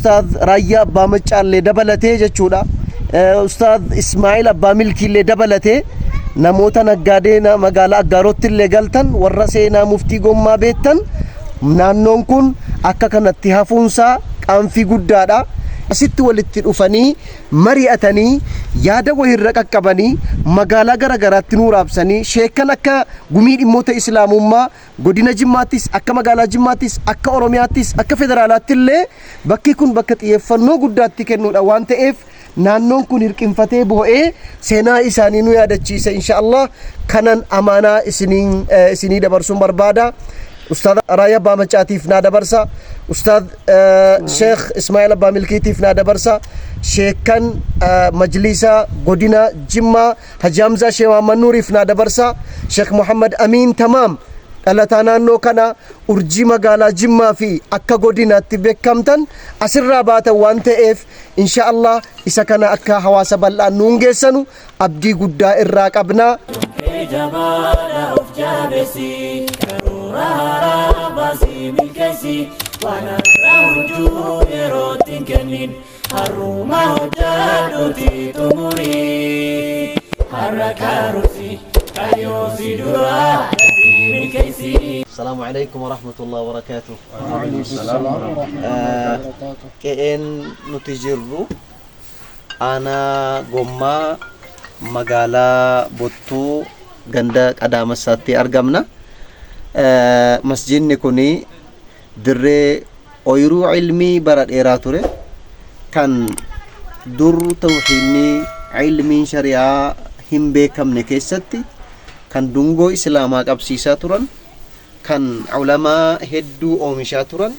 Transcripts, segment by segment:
Ustaaz Raayyaa Abbaa Maccaallee dabalatee jechuudha. Ustaaz Ismaa'il Abbaa Milkiillee dabalatee namoota naggaadee magaalaa Aggaarotti illee galtan, warra seenaa Muftii Gommaa beektan, naannoon kun akka kanatti hafuunsaa qaanfii guddaadha. Asitti walitti dhufanii mari'atanii, yaada wahirra qaqqabanii, magaalaa gara garaatti nuu raabsanii, sheekkan akka gumii dhimmoota islaamummaa godina Jimmaattis, akka magaalaa Jimmaattis, akka Oromiyaattis, akka federaalaatti illee bakki kun bakka xiyyeeffannoo guddaatti kennuudha waan ta'eef, naannoon kun hirqinfatee boo'ee seenaa isaanii nu yaadachiisa. Insha Allah kanan amaanaa isinii dabarsuun barbaada. Ustaad Raayyaa Abbaa Maccaatiif naa dabarsa. Ustaad Sheekh Ismaa'il Abbaa Milkiitiif naa dabarsa. Sheekkan majliisa godina Jimmaa Haji Hamzaa Sheekh Muhammad Nuuriif naa dabarsa. Sheekh Muhammad Amiin Tamaam, dhalataa naannoo kana, urjii magaalaa Jimmaa fi akka godinaatti beekamtan asirraa baatan waan ta'eef, insha Allah isa kana akka hawaasa bal'aan nuun geessanu abdii guddaa irraa qabna. Jabaadha, of jabeessi, karoora haaraa baasii milkeessi. Waan har'a hunduu yerootti hin kennin, har'uma hojjadhuuti xumurii. Har'a karoorsi, kaayyoo si dura dafii milkeessi. السلام عليكم ورحمة الله وبركاته. Qe'een nuti jirru aanaa Gommaa, magaalaa Bottuu, ganda Qadaamassaatti argamna. Masjidni kun dirree ooyiruu ilmii bara dheeraa ture, kan dur tawxiidni, ilmiin shari'aa hin beekamne keessatti kan dungoo islaamaa qabsiisaa turan, kan ulamaa hedduu oomishaa turan,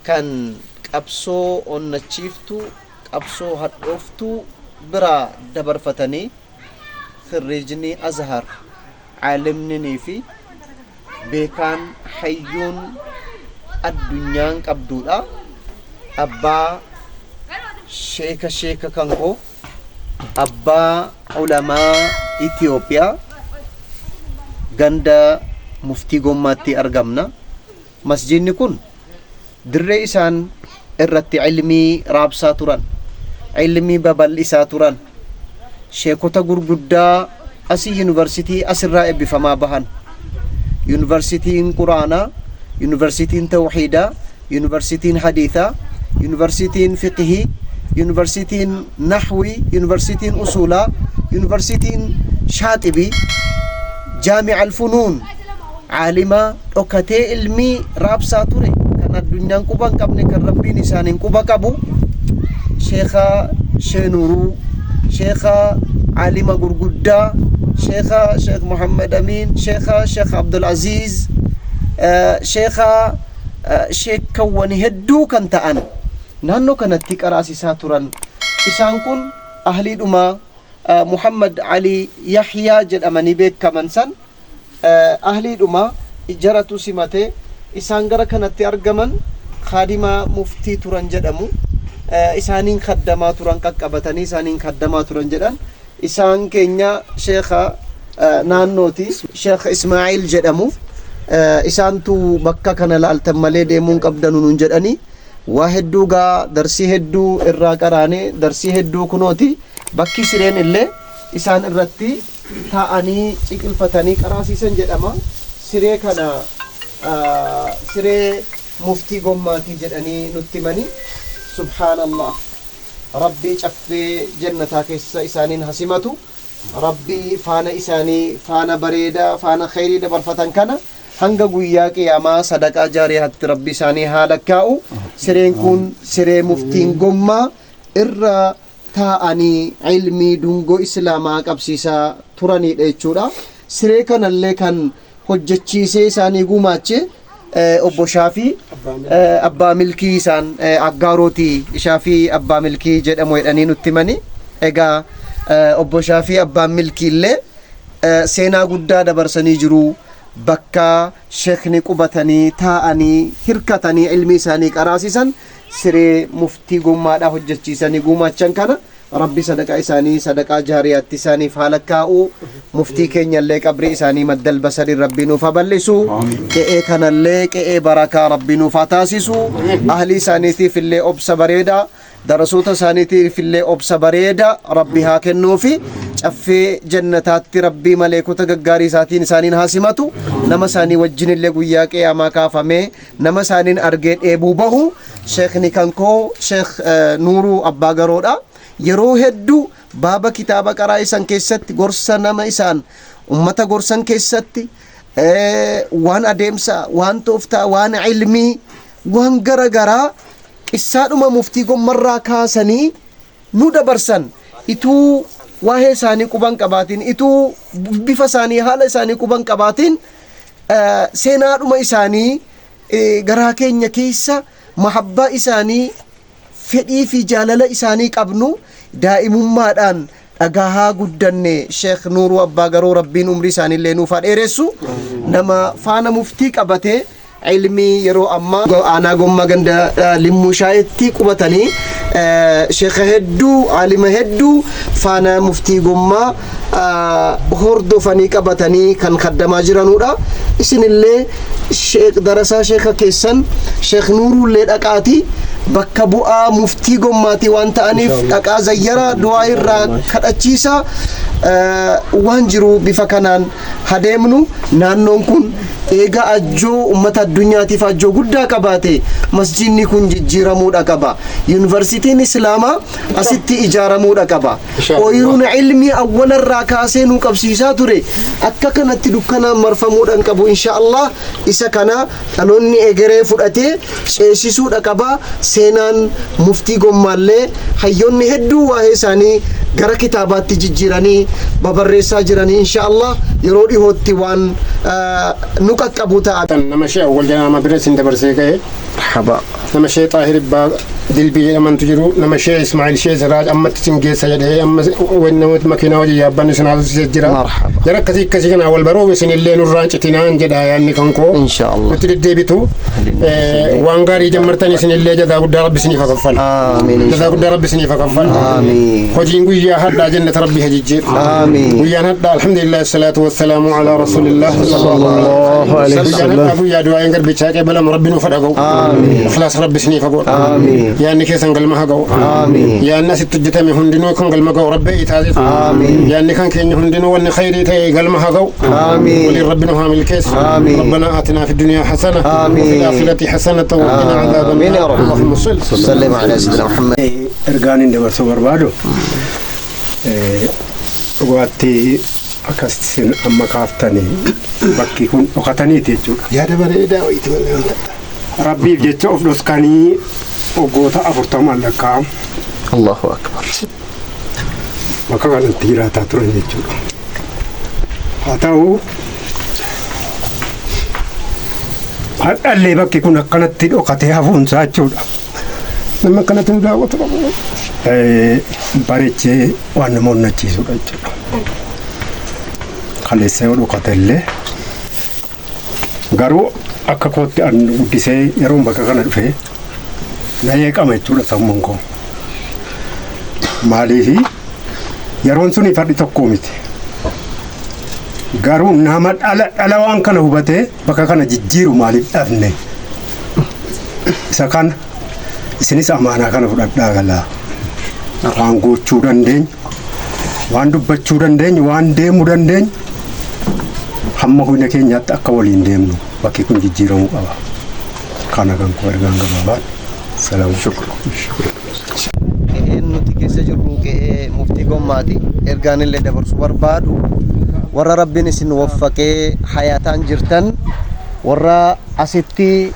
kan qabsoo onnachiiftuu, qabsoo hadhooftuu biraa dabarfatanii khirriijni Azhar, caalimninii fi beekaan hayyuun addunyaan qabduudha. Abbaa sheeka, sheeka kan koo, abbaa ulamaa Itiyoophiyaa, ganda Muftii Gommaatti argamna. Masjidni kun dirree isaan irratti ilmii raabsaa turan, ilmii babal'isaa turan, sheekota gurguddaa asii yuunivarsitii asirraa eebbifamaa bahan, yuunivarsitiin quraanaa, yuunivarsitiin tawxiidaa, yuunivarsitiin hadiisaa, yuunivarsitiin fiqhii, yuunivarsitiin naxwii, yuunivarsitiin usuulaa, yuunivarsitiin shaaxibii, jaami'a alfunuun, caalima dhokatee ilmii raabsaa ture, kan addunyaan quba hin qabne, kan Rabbiin isaaniin quba qabu, Sheeka Sheenuruu, sheeka caalima gurguddaa, sheeka Sheekh Muhammad Amiin, sheeka Sheekh Abdul Aziz, sheeka sheekkawwan hedduu kan ta'an naannoo kanatti qaraasisaa turan. Isaan kun ahliidhuma Muhammad Ali Yahyaa jedhamanii beekaman san, ahliidhuma jaratu simate. Isaan gara kanatti argaman kaadimaa muftii turan jedhamu, isaaniin kaddamaa turan, qaqqabatanii isaaniin kaddamaa turan jedhan. Isaan keenya sheeka naannooti, Sheekh Ismaa'il jedhamu. Isaantu bakka kana laaltan malee deemuun qabdanu nun jedhanii, waa hedduu gaa darsii hedduu irraa qaraane, darsii hedduu kunooti. Bakki sireen illee isaan irratti taa'anii ciqilfatanii qaraasiisan jedhama. Siree kana siree Muftii Gommaatii jedhanii nutti himanii. Subhaanallah, Rabbii caffee jannataa keessa isaaniin hasimatu. Rabbii faana isaanii, faana bareedaa, faana kheyrii dabarfatan kana hanga guyyaa qiyaamaa sadaqaa jaariyaatti Rabbi isaanii haa lakkaa'u. Sireen kun siree Muftiin Gommaa irra taa'anii ilmii dungoo islaamaa qabsiisaa turanidha jechuudha. Siree kanallee kan hojjechiisee isaanii gumaache obbo Shaafii Abbaa Milkii, isaan Aggaarooti, Shaafii Abbaa Milkii jedhamu jedhanii nutti himani. Egaa obbo Shaafii Abbaan Milkii illee seenaa guddaa dabarsanii jiru. Bakka sheekni qubatanii taa'anii hirkatanii ilmi isaanii qaraasisan, siree Muftii Gommaadhaa hojjechiisanii gumaachan kana. Rabbi sadaqaa isaanii sadaqaa jaariyaatti isaaniif haa lakkaa'u. Muftii keenyallee qabrii isaanii maddal basariin Rabbi nuuf haa bal'isu. Qe'ee kanallee qe'ee barakaa Rabbi nuuf haa taasisu. Ahlii isaaniitiif illee obsa bareedaa, darasoota isaaniitiif illee obsa bareedaa Rabbi haa kennuufi. Caffee jannataatti Rabbii maleekota gaggaarii isaatiin isaaniin haa simatu. Nama isaanii wajjin illee guyyaa qiyaamaa kaafamee nama isaaniin argee dheebuu bahu. Sheekni kan koo Sheekh Nuuruu Abbaa Garoodha. Yeroo hedduu baaba kitaaba qaraa isan keessatti, gorsa nama isaan ummata gorsan keessatti, waan adeemsa, waan tooftaa, waan ilmii, waan gara garaa qissaadhuma muftii gommarraa kaasanii nu dabarsan. Ituu waa'ee isaanii quban qabaatiin, ituu bifa isaanii, haala isaanii quban qabaatiin, seenaadhuma isaanii garaa keenya keessa mahabbaa isaanii, fedhii fi jaalala isaanii qabnu daa'imummaadhaan dhagahaa guddanne. Sheekh Nuuruu Abbaa Garoo, Rabbiin umrii isaaniillee nuuf haa dheeressu. Nama faana muftii qabatee ilmii yeroo ammaa aanaa Gommaa ganda Limmuu Shaayetti qubatanii sheekha hedduu, aalima hedduu faana muftii Gommaa hordofanii qabatanii kan kaddamaa jiranudha. Isinillee sheek darasaa sheeka keessan Sheekh Nuuruullee dhaqaati, bakka bu'aa muftii Gommaatii waan ta'aniif dhaqaa zayyaraa, du'aa irraa kadhachiisa. Waan jiru bifa kanaan hadeemnu. Naannoon kun eega ajjoo ummata addunyaatiif ajjoo guddaa qabaate, masjidni kun jijjiiramuudha qaba. Yuunivarsiitiin Islaamaa asitti ijaaramuudha qaba. Ooyiruun ilmii awwalarraa kaasee nu qabsiisaa ture akka kanatti dukkanaan marfamuudhaan qabu. Insha Allah isa kana dhaloonni egeree fudhatee ceesisuudha qaba. Seenaan muftii Gommaallee hayyoonni hedduu waa'ee isaanii gara kitaabaatti jijjiiranii babarreessaa jiranii, insha Allah yeroo dhihootti waan nu qaqqabu ta'a. Nama shee Awwal jedhama bira isin dabarsee ga'e. Marhaba. Nama shee Xaahir Ibbaa Dilbii jedhamantu jiru. Nama shee Ismaa'il shee Siraaj ammatti isin geessa jedhee amma namooti makiinaa hojii yaabbanni isin haasofsiisee jira. Marhaba. Jara akkasii akkasii kana wal baruuf isin illee nurraan citinaan jedha yaadni kan koo. Insha Allah. Nutti deddeebitu. Waan gaarii jammartan isin illee jazaa guddaa Rabbi isiniif haa kaffalu. Amiin. Jazaa guddaa Rabbi isiniif haa kaffalu. Amiin. Hojiin guyyaa hadhaa jannata Rabbi haa jijjiiru. Amiin. Guyyaan hadhaa, alhamdulillah, salaatu wassalaamu ala rasulillah. Sallallahu alaihi Guyyaan wasallam. hadhaa guyyaa du'aayin garbichaa qeebalamu Rabbi nuuf haa dhaga'u. Amiin. Ikhlaas Rabbi isiniif haa godhu. Amiin. Yaadni keessan galma haa ga'u. Amiin. Yaadni asitti hojjetame hundinuu kan galma ga'u Rabbi taasisu. Amiin. Yaadni kan keenya hundinuu wanni khayrii ta'e galma haa ga'u. Amiin. Waliin Rabbi nu haa milkeessu. Amiin. ربنا آتنا في الدنيا حسنة آمين. وفي الآخرة حسنة وقنا عذاب آمين يا النار. رب. اللهم صل سلم على سيدنا محمد. Ergaan inni dabarsuu barbaadu, dhugaatti akkas isin amma kaaftanii bakki kun dhokataniiti jechuudha. Yaada bareedaa wayiiti malee wanta. Rabbiif jecha of dhoskanii waggoota 40n lakkaa'amu Allahu akbar. bakka kanatti jiraataa turan jechuudha. Haa ta'u, har'allee bakki kun akkanatti dhokatee hafuunsaa jechuudha. Namni akkanatti nu daawwatu qabu. Bareechee waan nama onnachiisudha jechuudha. Kaleessa yoo dhokate illee garuu akka kootti an guddisee yeroon bakka kana dhufe na yeeqama jechuudha sammuun koo. Maaliifi yeroon suni fardi tokko miti. Garuu nama dhala dhala waan kana hubatee bakka kana jijjiiru maaliif dhabne? Isa kana isinis amaanaa kana fudhadhaa galaa. Waan gochuu dandeenyu, waan dubbachuu dandeenyu, waan deemuu dandeenyu hamma humna keenyaatti akka waliin deemnu bakki kun jijjiiramuu qaba. Kana kan koo ergaan gabaabaan. Salaamu. Qe'een nuti keessa jirru qe'ee muftii Gommaati. Ergaan illee dabarsuu barbaadu, warra Rabbiin isin waffaqee hayaataan jirtan, warra asitti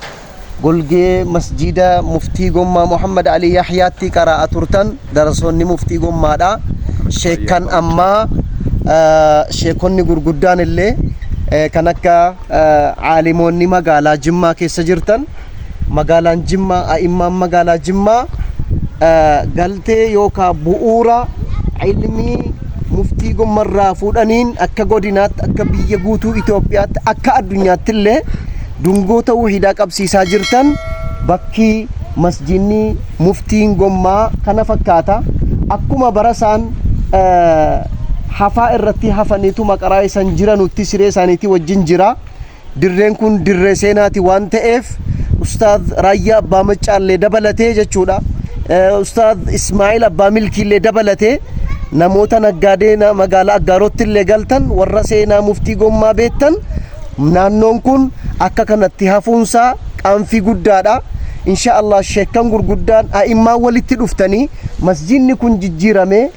golgee masjida muftii Gommaa Muhammad Ali Yahyaatti qara'aa turtan, darasoonni muftii Gommaadha. Sheekkan ammaa, sheekonni gurguddaan illee kan akka aalimoonni magaalaa Jimmaa keessa jirtan, magaalaan Jimmaa, a'immaan magaalaa Jimmaa galtee yookaan bu'uura ilmii muftii Gommarraa fuudhaniin akka godinaatti, akka biyya guutuu Itoophiyaatti, akka addunyaatti illee dungoo tawhiidaa qabsiisaa jirtan, bakki masjidni muftiin Gommaa kana fakkaata. Akkuma barasaan hafaa irratti hafaniitu maqaraa isan jiranutti siree isaaniitii wajjin jira. Dirreen kun dirree seenaati waan ta'eef Ustaaz Raayyaa Abbaa Maccaallee dabalatee jechuudha. Ustaaz Ismaa'il Abbaa Milkiillee dabalatee namoota naggaadee magaalaa Aggaarotti illee galtan, warra seenaa Muftii Gommaa beektan, naannoon kun akka kanatti hafuunsaa qaanfii guddaadha. Insha Allah sheekkan gurguddaan a'immaan walitti dhuftanii masjidni kun jijjiiramee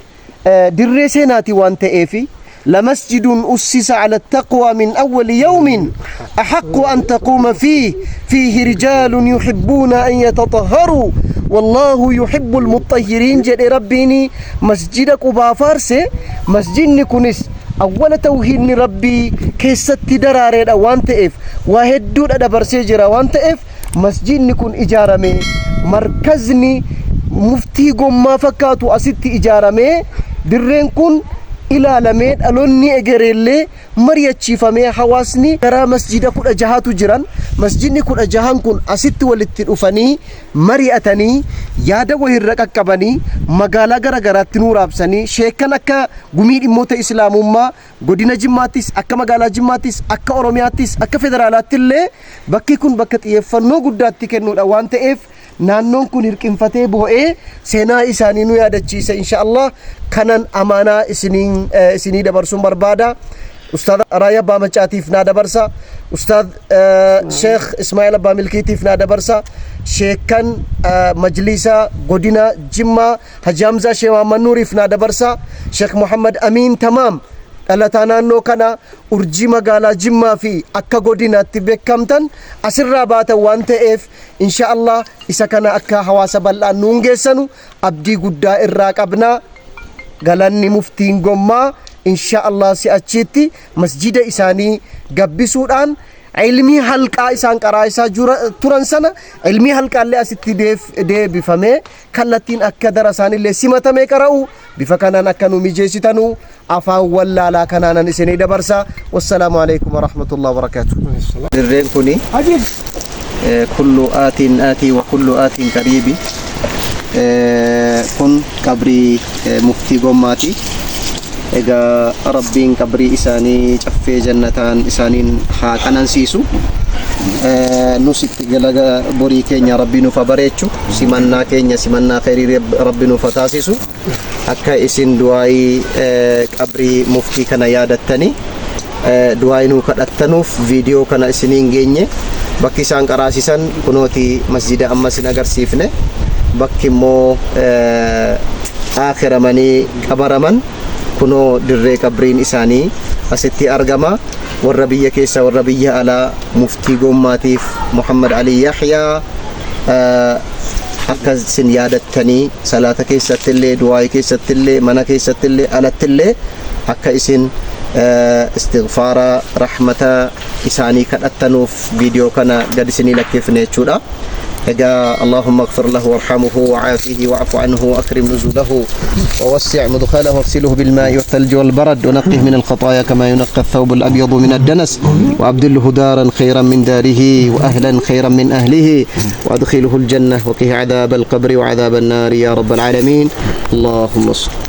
dirree seenaati waan ta'eefi, لمسجد أسس على التقوى من أول يوم أحق أن تقوم فيه، فيه رجال يحبون أن يتطهروا والله يحب المطهرين jedhe Rabbiini. Masjida Qubaa faarse. Masjidni kunis awwala tawhiidni Rabbii keessatti daraareedha waan ta'eef, waa hedduudha dabarsee jira waan ta'eef, masjidni kun ijaarame, markazni Muftii Gommaa fakkaatu asitti ijaaramee, dirreen kun ilaalamee, dhaloonni egereellee mari'achiifamee, hawaasni gara masjida 16tu jiran, masjidni 16n kun asitti walitti dhufanii mari'atanii, yaada wahirra qaqqabanii, magaalaa gara garaatti nuu raabsanii, sheekkan akka gumii dhimmoota islaamummaa godina Jimmaattis, akka magaalaa Jimmaattis, akka Oromiyaattis, akka federaalaatti illee bakki kun bakka xiyyeeffannoo guddaatti kennuudha waan ta'eef, naannoon kun hirqinfatee boo'ee seenaa isaanii nu yaadachiisa. Insha Allah kanan amaanaa isinii dabarsuun barbaada. Ustaad Raayyaa Abbaa Maccaatiif naa dabarsa. Ustaad Sheekh Ismaa'il Abbaa Milkiitiif naa dabarsa. Sheekkan majlisa godina Jimmaa Haji Hamzaa Sheekh Muhammad Nuuriif naa dabarsa. Sheekh Muhammad Amiin Tamaam, dhalataa naannoo kana, urjii magaalaa Jimmaa fi akka godinaatti beekamtan asirraa baatan waan ta'eef, insha Allah isa kana akka hawaasa bal'aan nuun geessanu abdii guddaa irraa qabna. Galanni Muftiin Gommaa insha Allah si'achiitti masjida isaanii gabbisuudhaan ilmii halqaa isaan qaraa isaa turan sana, ilmii halqaallee asitti deebifamee, kallattiin akka darasaanillee simatamee qara'u bifa kanaan akka nu mijeessitanu afaan wallaalaa kanaanan isinii dabarsa. Wassalaamu alaikum warahmatullahi wabarakaatu. Dirreen kuni kullu aatiin aatii wa kullu aatiin qariibi. Kun qabrii Muftii Gommaati. Egaa Rabbiin qabrii isaanii caffee jannataan isaaniin haa qanansiisu. Nus itti galaga borii keenya Rabbi nuuf haa bareechu. Simannaa keenya simannaa khairii Rabbi nuuf haa taasisu. Akka isin du'aayii qabrii muftii kana yaadattanii du'aayii nuu kadhattanuuf viidiyoo kana isiniin geenye. Bakki isaan qaraasisan kunooti, masjida amma isin agarsiifne. Bakki immoo akhiramanii qabaraman kunoo dirree qabriin isaanii asitti argama. Warra biyya keessa, warra biyya alaa, Muftii Gommaatiif Muhammad Ali Yahyaa akka isin yaadattanii salaata keessatti illee, du'aayii keessatti illee, mana keessatti illee, alatti illee akka isin istighfaara rahmata isaanii kadhattanuuf viidiyoo kana gad isinii lakkeeffne jechuudha. Egaa اللهم اغفر له وارحمه وعافه واعف عنه واكرم نزله ووسع مدخله واغسله بالماء والثلج والبرد ونقه من الخطايا كما ينقى الثوب الابيض من الدنس، وابدله دارا خيرا من داره واهلا خيرا من اهله، وادخله الجنه وقه عذاب القبر وعذاب النار يا رب العالمين. اللهم صل